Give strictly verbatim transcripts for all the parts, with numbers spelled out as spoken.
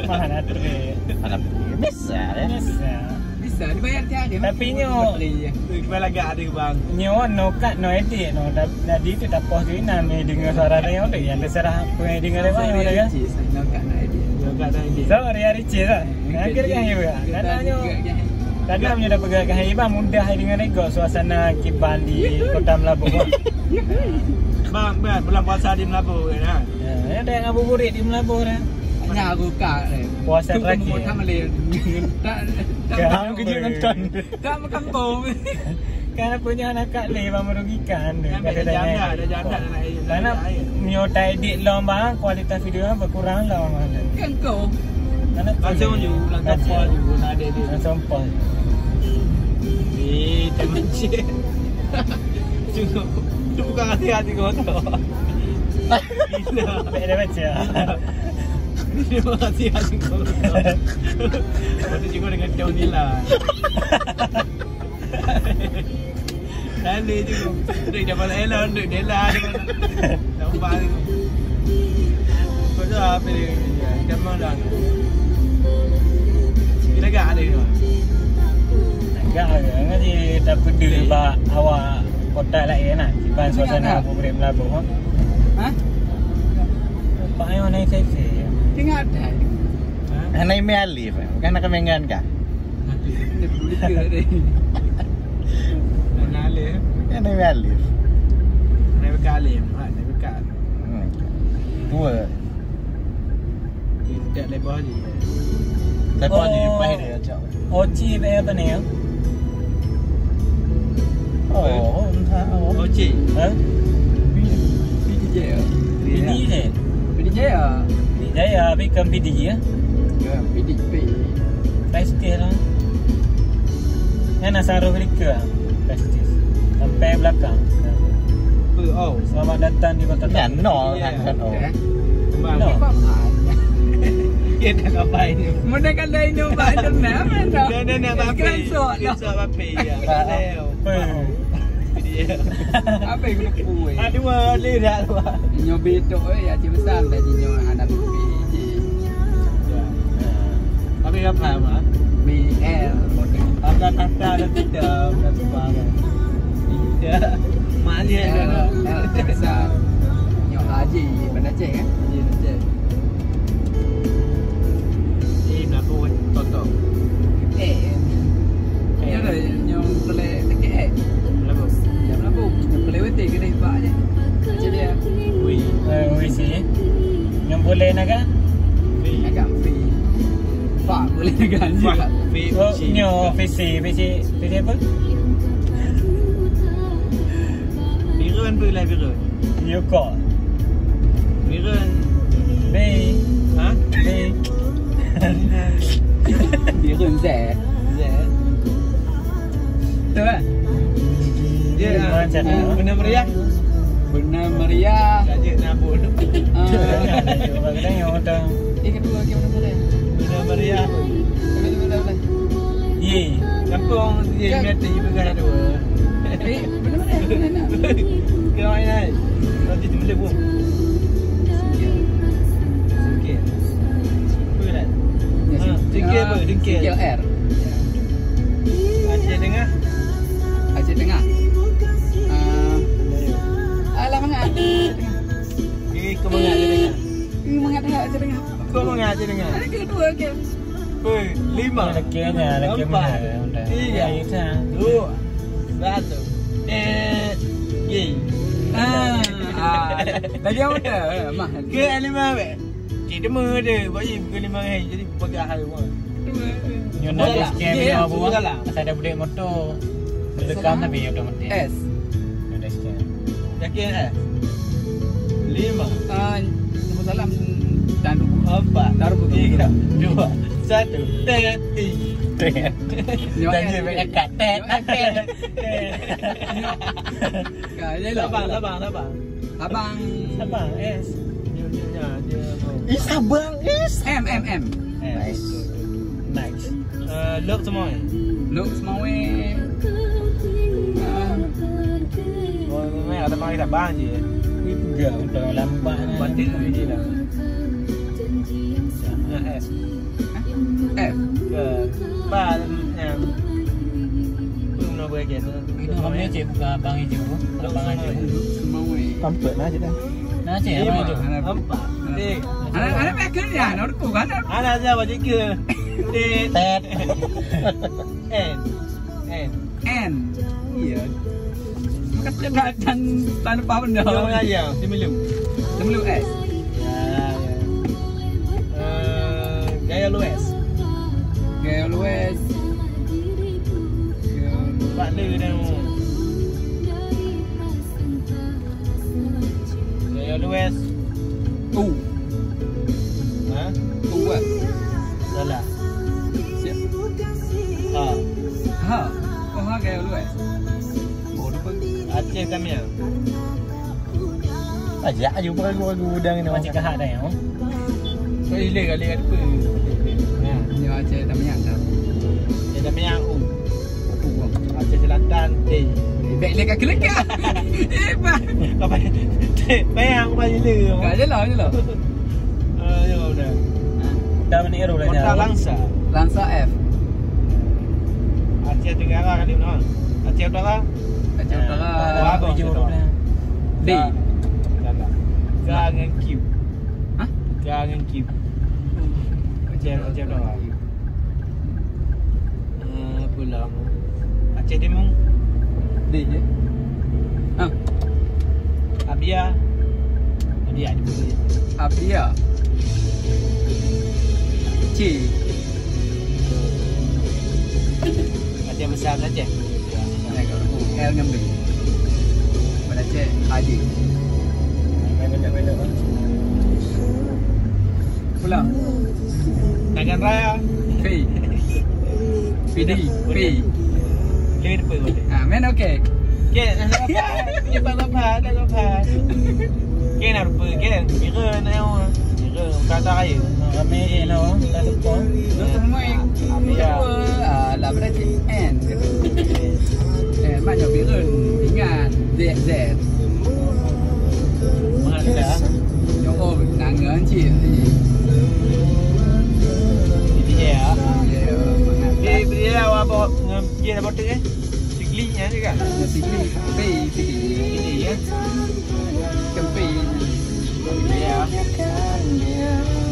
Mana tu? Mana? Bisa, ya? Bisa. Bisa, dibayar tiap hari. Tapi nyoe, kita lagak ada, bang. Nyoe no cut, no edit, no. Da-, jadi tu tak post tu, ina meh dengar suara dia, yang terserah apa yang dengar dia, bang, udah kan? Ricis, no cut, no edit. No cut, no edit. So, Ria Ricis lah. Akhir kan, ya, bang? Karena nyoe, karena nyoe dah peugah kan, bang, mudah dengan ego suasana kiban di Kota Meulaboh, bang. Bang, bang, bulan puasa di Meulaboh, kan? Ya, ya, ada ngabuburit di Meulaboh dah. Hanya aku kak, eh. Puasa terakhir. Kamu kejut nonton. Kak makampung. Kan apa nyoe anak kak lé, bang, merugikan. Kan kata dah janda, dah janda, dah nak, karena dah nak nyoe tak edit lom, bang, kualitas video berkurang lom, bang. Kan kau. Karena langsung ju, langsung pol ju, nak edit. Langsung pol. Eh, tak mancing. Cukup. Tu bukan hati-hati kau tu. Gila. Baik dah baca. Dia bukan hati-hati kau tu. Lepas tu cikgu dengan daun nila. Lalu cikgu. Duduk dalam elon, duduk dela. Nampak tu. Kau tu apa dia? Jamal dah. Kira gak ada ni, bang? Gak ada. Ngaji tak peduli bak awak kota lain lah. Kiban suasana ngabuburit Meulaboh, ha? Ha? Nampak yang naik sesi. Tengok ada. Ha? Hana ime alif, bukan nak kemengan kah? Nanti. Dia peduli ke tadi? Hana alif. Hana ime alif. Hana buka alif, ha, hana buka. Hmm. Dua. Dia tak lebar je. Lebar je, oh, lepas dia, cak. Oci, eh, apa ni, ya? Oh, entah, oh. Oci. Ha? P D J ya? P D J. P D J ya? P D J ya, tapi kan P D J ya? Ya, P D J. Prestige lah. Kan asal roh mereka lah. Prestige. Sampai belakang. Apa? Oh. Selamat datang di Kota Tamu. Ya, nol kan, kan, oh. Eh? Bang. Nol. Dia tak apa ini. Mana kan dah ini, Bang, internet, apa dah? Dah, dah, dah, Bang. Screenshot dah. Screenshot, Bang, ya. Apa? Apa yang kena pui? Aduh, boleh dah, Bang. Nyobi tu, eh, ya, cik besar dah, nyobi anak pipi, cik. Ya. Tapi apa, Bang? B L. Ada tata, ada tidak, ada apa, kan? Tidak. Maknya, ya, ada. Ya, cik besar. Nyobi Haji, Banda Aceh, kan? Haji Banda Aceh. Di Meulaboh, Toto. Eh, eh. Ya dah, nyong boleh tiket, eh. Meulaboh. Ya, Meulaboh. Nyong boleh waiting ke ni, Pak, je. Macam dia. Ui. Eh, ui, si. Nyong boleh naga? Free. Naga free. Pak, boleh naga je. Pak, free, oh, free. Nyo, free si, free si, free si apa? Biren pun lah, Biren. Yuko. Biren. B. Ha? B. Biren Z. Z. Betul kan? Ya, macam mana? Beuna meriah. Beuna meriah. Raja Nabul. Ah. Orang kena yang orang. Eh, kedua lagi mana boleh? Beuna meriah. Boleh, boleh, boleh. Ye. Kampung ye, kan? Mati juga dua. Eh, beuna meriah, beuna meriah. Kau main ai. Nanti tu boleh buang. Singkil. Singkil. Apa lah? Ya, ha, singkil apa? Ah, singkil. Singkil R. Aceh Tengah. Aceh Tengah. Ah, alah, mangat. Aceh Tengah. Ini kau mangat Aceh Tengah. Ini mangat Aceh Tengah. Kau mangat Aceh Tengah. Ada kedua ke? Oi, lima. Laki nya, laki empat. Mana? Tiga. Ya, ya. Dua. Satu. Eh, ye. Ah, ah. Tadi apa tu? Eh, mah. Ke lima, weh? Cik Dema ada. Buat ye, bukan lima hari. Jadi, bagah hari, wah. Nyonya ada scam ya, apa, wah? Salah. Asal ada budak motor. Salah. Rekam tapi ya, udah mati. S. Nyonya ada scam. Yakin, eh? Lima. Ah, nombor salam dan dua. Empat. Taruh buku. Tiga. Dua. Satu. Tet. Tet. Nyonya. Janji berdekat. Tet. Tet. Sabar, sabar, sabar. Sabang. Sabang, S. Dia, dia, dia, dia, oh. Eh, Sabang, S. M, M, M. M. Nice. Nice. Eh, Lhokseumawe. Lhokseumawe. Ah. Oh, ni ada panggil Sabang je. Pegang, pegang lambat. Batin tu je lah. Nah, F. F. Ke. Ba, em. Belum nak bagi tu. Itu namanya cek buka abang hijau. Abang hijau. Kampret lah cek dah. Nah, cek abang hijau. Empat. Anak-anak pakai ni, anak tu kan? Anak siapa cek ke? Tet. N. N. N. Iya. Maka tidak dan tanpa benda. Yang mana ya? Semelu. Semelu S. Ya, ya. Eh, gaya luwes. Gaya luwes. Pak Le dah. Gaya luwes. U. Ha? U, eh? Salah. Siap. Ha. Ha. Oh, ha, gaya luwes. Oh, lupa. Aceh Tamiang. Ajak aju peragu-ragu udang ni. Macam kahak dah ya. Kau ile kali kat depan. Ha. Ni Aceh Tamiang dah. Aceh Tamiang, U. Aceh Selatan, T. Baik le kaki lekak. Eh, bah. Apa? Bayang apa je le? Enggak je lah, je lah. Ah, ya udah. Dah menit dah. Kota Langsa. Langsa F. Aceh Tenggara kali mana? Aceh Utara. Aceh Utara. Ah, Wah, Aceh Utara. D. Dah, dah. K dengan Q. Hah? K dengan Q. Aceh, Aceh Utara. Eh, apa lama? Aceh Timur. Deh, ya. Ha. Abia. Abia. Abia. C. Aceh besar Aceh. L ngan B. Pada Aceh, A J. Pulang. Nagan Raya. P. P D. P. P. Ah, main okey. Okey, dah dapat. Cepat dapat, dah dapat. Okey, nak rupa, okey. Kira nak yang mana? Kira, bukan tak kaya. Ramai je, no. Dah tepung. Dah semua. Habis dah. Ah, lah, berarti N. Eh, mak nyoe Bireuen, ingat, Z Z. Mangat dah. Nyoe, oh, tangan cil. Jadi je ya. Ya, mangat. Beri, beri lah awak bawa dengan je dah botak eh. Sikli nya je kan? Sikli. Sikli. Sikli ya. Kemping. Ya.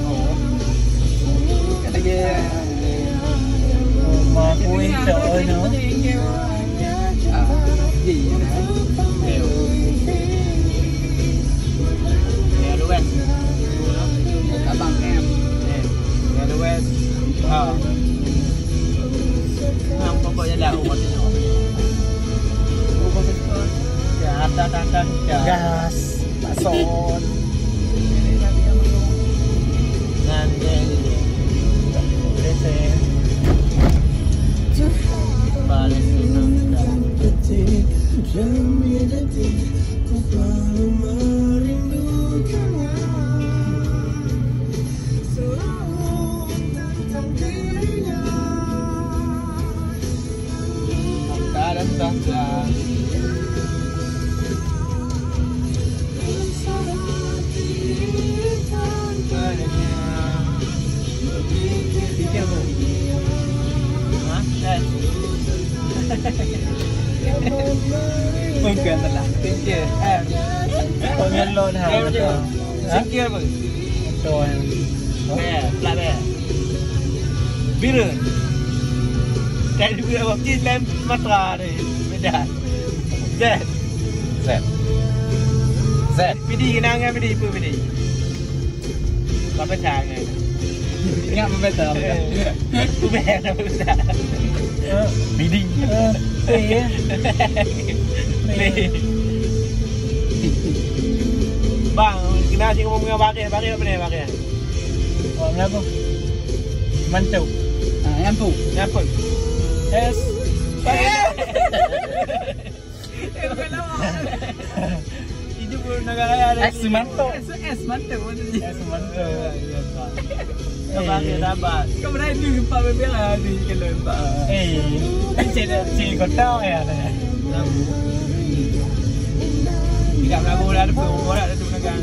Oh. Kata dia. Rumah kuih cok oi no. Ah, iya, iya. Ya, lu kan. Abang M. Eh, ya, lu kan. Ah. Nang pokok jalan, oh, maksudnya. Oh, maksudnya. Ya, ada, ada, ada. Gas. Pak Son. Ngan dia ni. Rese. Balik senang dah. Bukan salah. Thank you. Eh. Pengelon ha. Singkir apa? Betul. Bea, plat bea. Bireuen. Dari Bireuen waktu lem Sumatera ni. Beda. Z. Z. Z. Pidi kenangan pidi, apa pidi? Apa cara? Ingat apa beta? Apa beta? Pidi. Eh, ya. Bang, kena sih ngomong dengan Bakir, Bakir apa ni, Bakir? Oh, kenapa? Mantu. Ah, nyampu. Nyampu. Es. Hidup pun negara raya ada. Es mantu. Es, es mantu, mana ni? Es mantu. Ya, ya, Pak. Sabar, ya, sabar. Kau berani tu gempa bebela ni kalau gempa. Eh, cik, cik kota ya. Tahu. Siap lagu dah ada pun, orang dah tu menegak.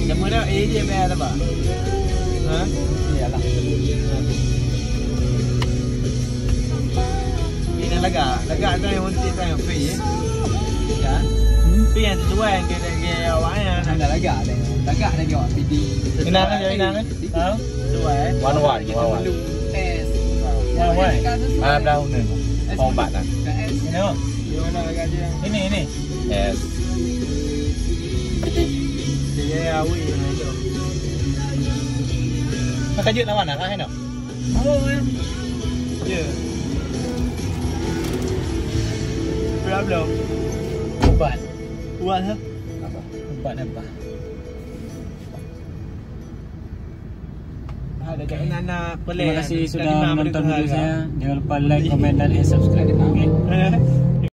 Siapa dah? Eh, dia bayar apa? Ha? Iyalah. Ini dah lagak. Lagak tu yang untit tu yang free, eh? Ya. Hmm? Tu yang sesuai yang kena, kena awak, ya. Dah lagak dah. Lagak lagi awak P D. Inang aja, inang, eh? Ha? Sesuai, eh? One one, one one. Test. One one. Ah, belah mana? Obat dah. Ini, oh. Ini mana lagak dia? Ini, ini. Yes. Dia awui. Maka jeuet lawan lah, kan? Oh, eh. Ya. Problem. Ubat. Ubat, ha? Apa? Ubat apa? Ada kat Nana. Terima kasih sudah menonton video saya. Jangan lupa like, komen, dan subscribe. Oke.